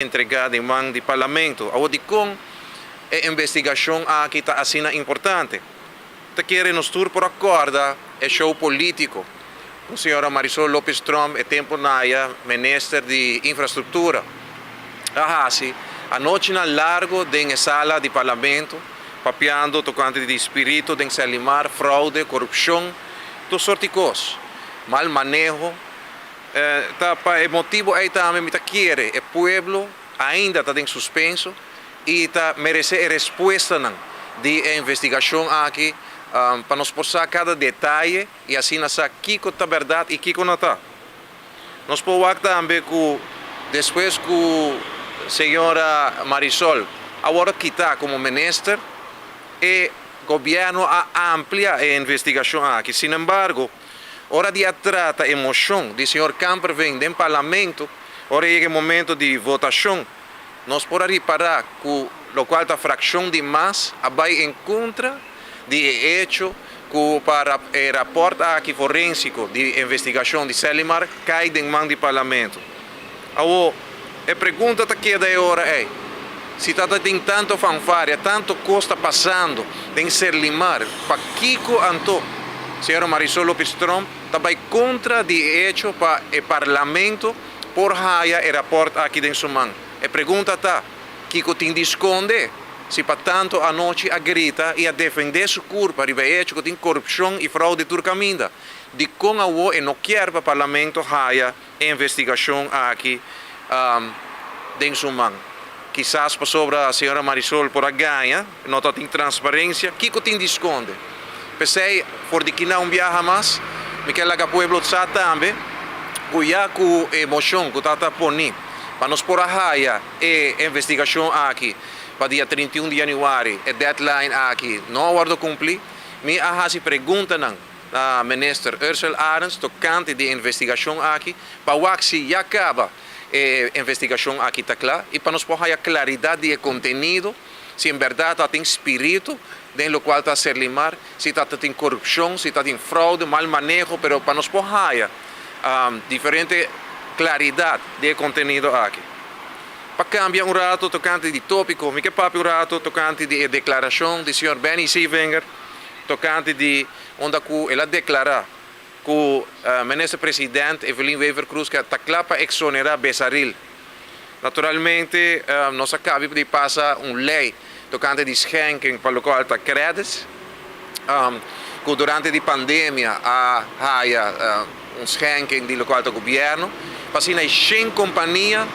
Entregá den man di Parlamento. Awor dikon e investigashon aki ta asina importante? Ta kere nos tur por a kòrda e show polítiko ku señora Marisol Lopez Tromp e tempu naya minister di Infrastruktura a hasi anochinan largo den e sala di Parlamento papiando tokante di spiritu den Serlimar, fraude, korupshon, tur sort di kos, mal maneho. Ta pa e motibu ei tambe mi ta kere e pueblo ainda ta den suspenso i ta meresé e respuestanan di e investigashon aki pa nos por sa kada detaye i asina sa kiko ta bèrdat i kiko no ta. Nos por wak tambe ku despues ku señora Marisol a wòrdu kitá komo minister e gobièrnu a amplia e investigashon aki. Sinembargo, Ora di a trata e mocion di señor Kamperveen den Parlamento, ora yega e momento di votacion, nos por a ripara cu locual ta fraccion di mas a bay en contra di e hecho cu pa e raport aki forensico di investigacion di Selimar cay den man di Parlamento. Awo, e pregunta ta keda e ora ei, si ta ta tin tanto fanfaria, tanto kos ta pasando den Serlimar, pakiko anto señora Marisol Lopez Tromp ta bai kontra di e echo pa e Parlamento por haya e rapòrt aki den su man? E pregunta ta, kiko tin di skonde si pa tanto anochi a grita i a defendé su kurpa riba e echo ku tin korupshon i fraude tur kaminda? Dikon awo e no kier pa Parlamento haya e investigacion aki den su man. Kisas pasobra señora Marisol por a gaña, no ta tin transparencia, kico tin di sconde? P'esey for di kina un biaha mas mi ke laga pueblo sa tambe cu ya cu e mocion cu ta ta poni pa nos por a haya e investigacion aki pa dia 31 di januari, e deadline aki no a wordo cumpli, mi a haci preguntanan na Minister Ursell Arends tokante di e investigashon aki pa wak si ya kaba e investigashon aki ta kla i pa nos por haya klaridat di e kontenido, si en bèrdat ta tin spiritu den lokual ta Serlimar, si ta tin korupshon, si ta tin fraude, mal maneho, pero pa nos por haya diferente klaridat di e kontenido aki. Pa kambia un rato tokante di topiko, mi ke papia un rato tokante di e deklarashon di señor Benny Sevinger tokante di unda ku el a deklará ku Minister President Evelyn Wever-Croes ke ta kla pa eksonerá Besaril. Naturalmente nos a kabi di pasa un lei tokante di schenking pa lokual ta credits ku durante di pandemia a haya un schenking di lokual ta gobièrnu pa asina e shen kompania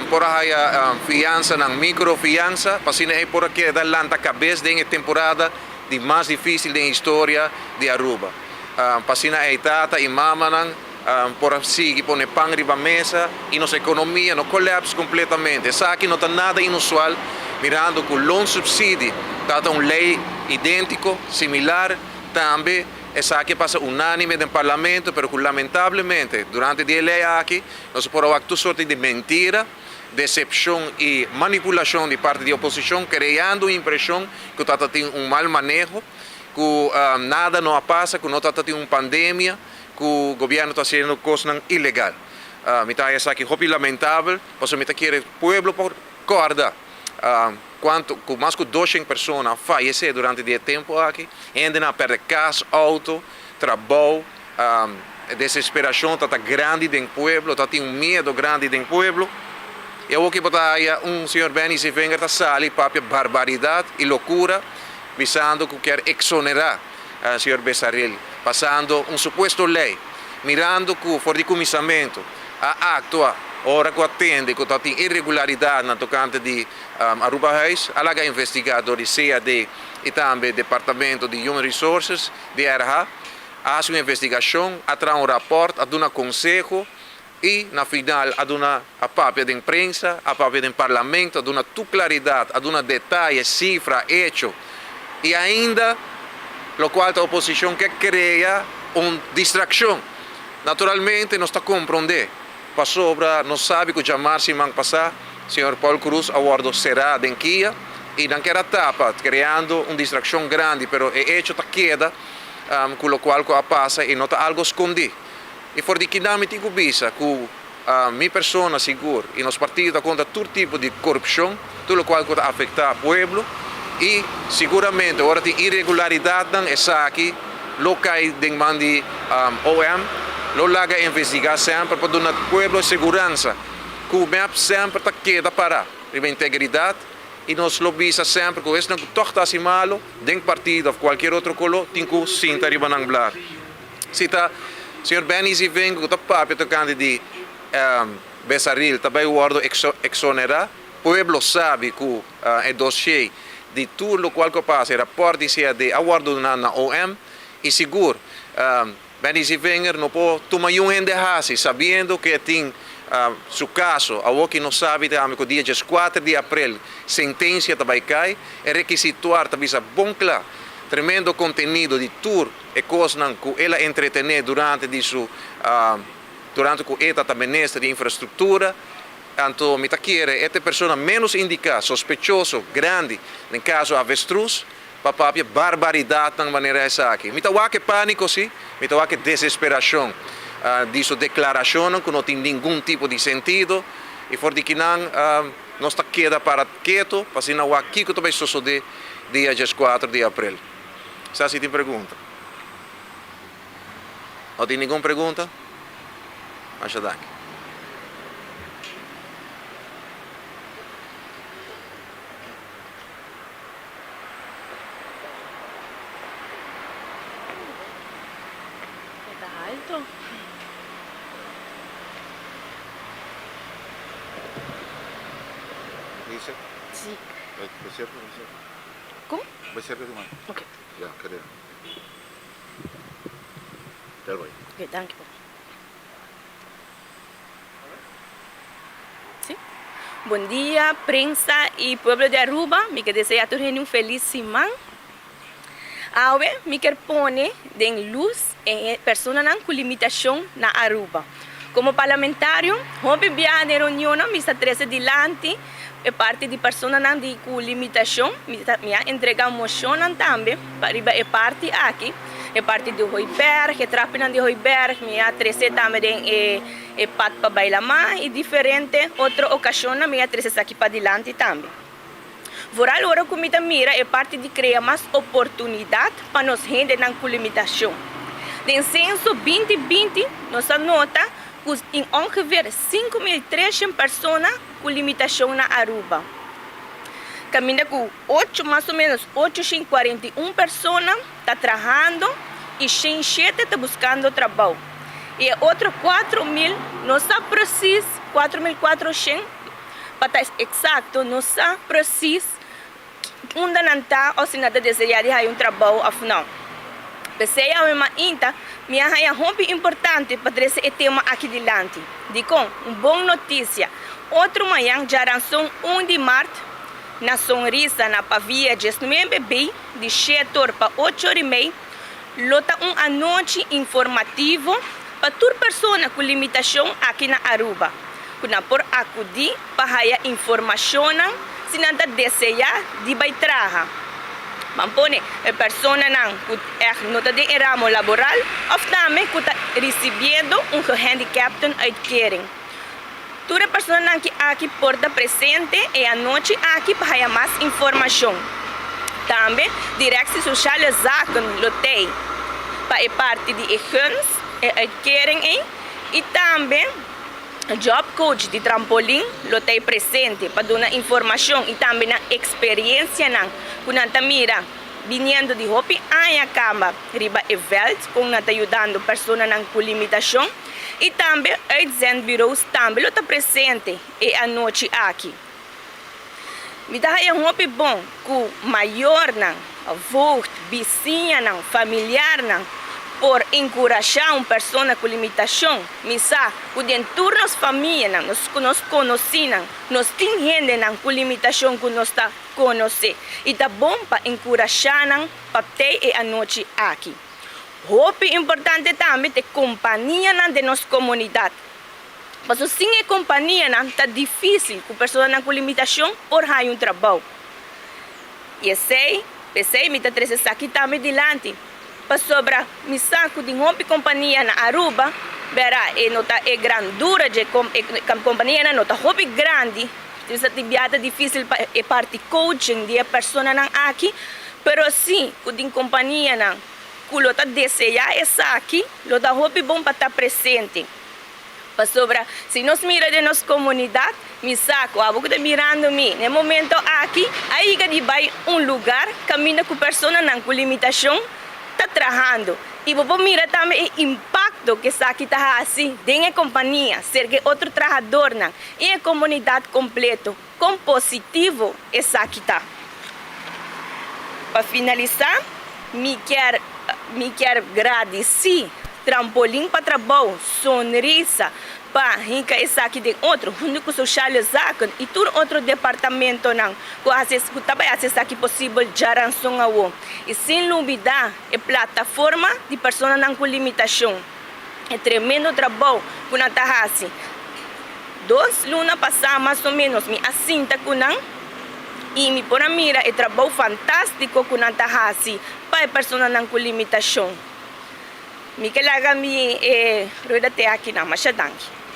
por a haya fiansanan, mikro fiansa, pa asina e por a keda lanta kabes den e temporada di mas difícil den historia di Aruba. Pa asina ei tata i mamanan por a sigui pone pan riba mesa i nos economia no collapse completamente. Esaki no ta nada inusual mirando cu loonsubsidie ta ta un ley identico, similar, tambe esaki a pasa unanime den Parlamento pero cu lamentablemente durante di e ley aki nos por a wak tur sorti di mentira, decepcion y manipulacion di parti di oposicion creando un impresion cu ta ta tin un mal maneho, cu nada no a pasa, cu no ta ta tin un pandemia, cu gobierno ta haciendo cosnan ilegal. Mi ta haya esaki hopi lamentabel pasobra mi ta kere pueblo por corda cuanto cu mas cu 200 persona a fayece durante di e tempo aki, hendenan a perde cas, auto, trabou. E desesperacion ta ta grandi den pueblo, ta tin un miedo grandi den pueblo. Y awor ki bo ta haya un señor Benny Sevinger ta sali papia barbaridad y locura bisando cu kier exonera señor Besaril, pasando un supuesto ley, mirando cu for di cuminsamento a actua ora cu a tende cu ta tin irregularidadnan tocante di Arubahuis, a laga investiga door di CAD y tambe Departamento di Human Resources, DRH. A hasi un investigashon, a traha un rapòrt, a duna konseho i na final a duna a papia den prensa, a papia den parlamento, a duna tur klaridat, a duna detaye, sifra, echo i ainda lokual ta oposishon ke krea un distrakshon. Naturalmente nos ta komprondé pasobra nos sabi ku djamar siman pasá señor Paul Croes a wòrdu será den kia i nan ker a tapa kreando un distrakshon grandi pero e echo ta keda ku lokual ku a pasa i no ta algo skondí. I for di kinan mi tin ku bisa ku Mi persona sigur y nos partido ta contra tur tipo di corupcion, tur locual cu ta afecta pueblo y siguramente ora tin irregularidadnan esaki lo cay den man di OM, lo laga investiga semper pa duna pueblo e seguransa cu mep semper ta keda para riba integridad y nos lo bisa semper cu esnan cu toch ta haci malo den partido of cualkier otro colo tin cu sinta riba nan blar. Si ta señor Benny Zivengo cu ta papia tocante di Besaril ta bay wordo exonera, pueblo sabi cu e dossier di tur locual cu a pasa, e rapport di CAD a wordo duna na OM y sigur Benny Zivenger no por tuma yun hende haci sabiendo cu e tin su caso awor ki nos sabi tambe cu dia dieskuater di april sentencia ta bay cay, e requisitoir ta bisa bon cla tremendo contenido di tur E kosnan ku el a entretené durante di su durante ku e ta minister di infrastruktura, anto mi ta kere e ta e persona ménos indiká, sospechoso grandi den kaso avestruz, pa papia barbaridatnan manera esaki. Mi ta wak e pániko sí, mi ta wak e desesperashon di su deklarashonnan ku no tin ningun tipo di sentido i for di kinan nos ta keda para ketu pa asina wak kiko ta bai sosodé dia dieskuater di aprel. Sa si tin pregunta. No tin ningun pregunta? Masha danki. E ta alto. Dice? Si. Cierto, cierto. Kon? Bai serka di mami. Ok. Ya, kere. Tel bai. Ok, danki papá. Si. Bon dia prensa y pueblo di Aruba, mi ke desea tur hende un feliz siman. Awe mi kier pone den luz e personanan cu limitacion na Aruba. Como parlamentario, hopi biaha den reunionnan mi sa trece dilanti e parti di personanan di cu limitacion. Mi ta mi a entrega mocionnan tambe pa riba e parti aki, e parti di Hooiberg, e trapinan di Hooiberg, mi a trece tambe den e e pad pa Bailama y diferente otro ocasionnan mi a trece esaki padilanti tambe. Vooral ora ku mi ta mira e parti di krea mas oportunidat pa nos hendenan ku limitashon. Den Senso 2020 nos a nota ku tin ongeveer 5300 persona ku limitashon na Aruba, kaminda ku ocho mas o menos 841 persona ta trahando i 107 ta buskando trabou. I e otro 4000 no sa presis, 4400, Pa ta eksakto, no sa presis unda nan ta òf si nan ta deseá di haña un trabou òf nò. P'esei awe mainta mi a haña hopi importante pa trese e tema aki dilanti. Dikon? Un bon notisia! Otro mañan djaranson un di mart na Sonrisa na Pavia diesnuebe bei di shete or pa ocho or i mei lo ta un anochi informativo pa tur persona ku limitashon aki na Aruba. ku nan por akudí pa haya informashonnan si nan ta deseá di bai traha. Ban pone e personanan ku ègt no ta den e ramo laboral òf tambe ku ta risibiendo un gehandicaptenuitkering. Tur e personanan ki aki por ta presente e anochi aki pa haya mas informashon. Tambe Directie Sociale Zaken lo tei pa e parti di e guns, e uitkering ei, i tambe. Job coach di Trampolin lo ta ei presente pa duna informacion y tambe nan experiencianan cu nan ta mira biniendo di hopi aña camba riba e veld con nan ta yudando personanan cu limitacion y tambe uitzendbureaus tambe lo ta presente e anochi aki. Mi ta haya hopi bon ku mayornan, voogd, bisiñanan, familiarnan por enkurashá un persona ku limitashon. Mi sa ku den tur nos famianan, nos ku nos konosínan, nos tin hendenan ku limitashon ku nos ta konosé i ta bon pa enkurashá nan pa tei e anochi aki. Hopi importante tambe ta e kompanianan den nos komunidat. Pasobra sin e kompanianan ta difísil ku personanan ku limitashon por haña un trabou. I esei, p'esei mi ta trese esaki tambe dilanti. Pasobra mi sa cu tin hopi compania na Aruba, bera e no ta e grandura dje e companianan no ta hopi grandi, dus ta tin bia ta dificil pa e parti coaching di e personanan aki, pero si cu tin companianan cu lo ta desea esaki, lo ta hopi bon pa ta presente. Pasobra si nos mira den nos comunidad, mi sa cu abo cu ta mirando mi na e momento aki a yega di bay un lugar caminda cu personanan cu limitacion ta trahando. Y bo por mira tambe e impacto cu esaki ta haci den e compania, cerca e otro trahadornan y e comunidad completo, con positivo esaki ta. Pa finalisa, mi kier mi kier gradici Trampolin pa Trabou, Sonrisa, pa hinca esaki den otro, hunto cu Sociale Zaken y tur otro departamentonan cu haci cu ta bay haci esaki posibel djaranson awo. Y sin lubida e plataforma di personanan cu limitacion. E tremendo trabou cu nan ta haci. Dos luna pasá mas o ménos mi a sinta ku nan i mi por a mira e trabou fantástiko ku nan ta hasi pa e personanan ku limitashon. Mi ke laga mi e rueda te akinan. Masha danki.